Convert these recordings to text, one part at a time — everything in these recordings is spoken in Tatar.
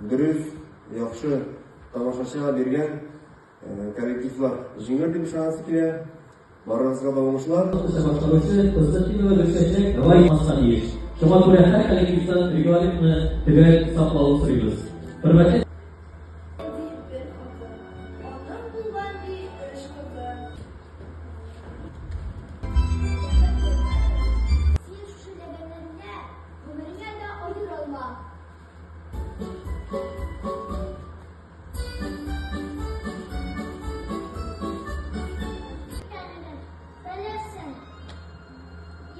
дөрес, яхшы тамашачыга биргән коллективлар җиңер дип ышанасы килә. Барыгызга да уңышлар. Башкаручы Константинова Гөлчәчәк лаек тиеш. Шуңа күрә һәр коллективтан регламентны төгәл саклавын сорыйбыз. Хөрмәтле Ди бер хатын. Аның булган, ди, өч кызы. Син шушы ләгәннәреңә гомереңә дә аерылма. Белерсең.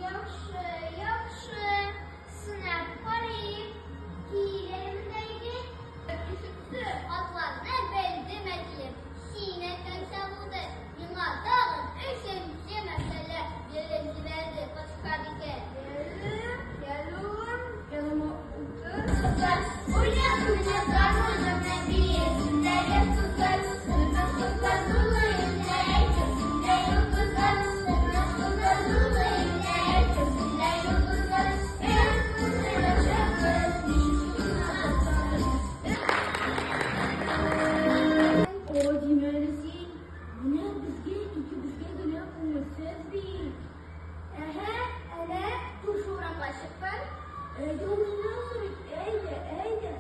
Яхшы, яхшы. Сынап карыйк. Кил әле монда, егет. Ишетте. Атларны белдем, әтием. Син әйткәнчә булды. Миңа тагын өченче мәсьәлә биреп җибәрде патшабикә. Яле, яле, улым, яныма утыр. Кызлар, уйнап, уйнап, гармунымны биесеннәр, яшь кызлар, уйнап, кызлар, нурлы йөзләр, әйтерсең йолдызлар, уйнап, кызлар, нурлы йөзләр, әйтерсең йолдызлар, эх, кызлар, мин О, димә әле син. Менә безгә икебезгә генә күңелсез бит. Әһә, әнә, күрше урамга чыккан. Әйдә үзеннән сорыйк, әйдә, әйдә.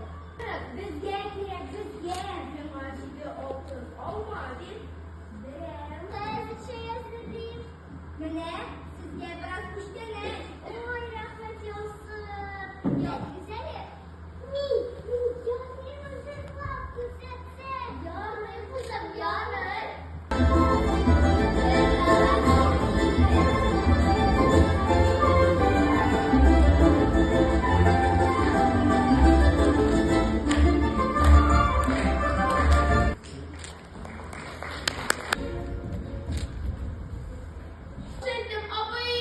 Безгә кирәк, безгә. Миңа җиде алтын алма дип. Берәү. Хәзер чәй әзерлим. Менә сезгә бераз күчтәнәч. Ой, рәхмәт яусын. Ятыгыз әле. Мин, мин ятмыйм җырлап күрсәтсәң. Ярый, кызым, ярый. Әйттем, абый,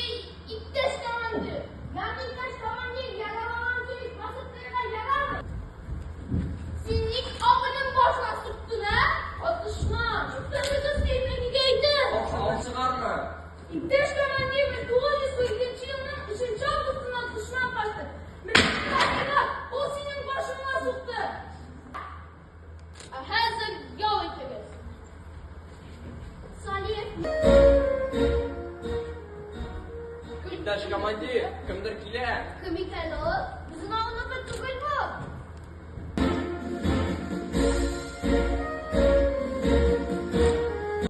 иптәш командир. Ягъни иптәш командир яраланган килеш басып торырга ярамый. Син ник абыйның башына суктың, ә? Атышма. Шукташыгыз дип нигә әйтәм? Акчаны чыгарма. Иптәш командир, 1942 елның 3 августында дошман качты. Менә ул синең башыңа сукты. Ә хәзер ял итегез. Салих. Иптәш командир, кемдер килә. Кем икән ул? Безнең авылныкы түгелме?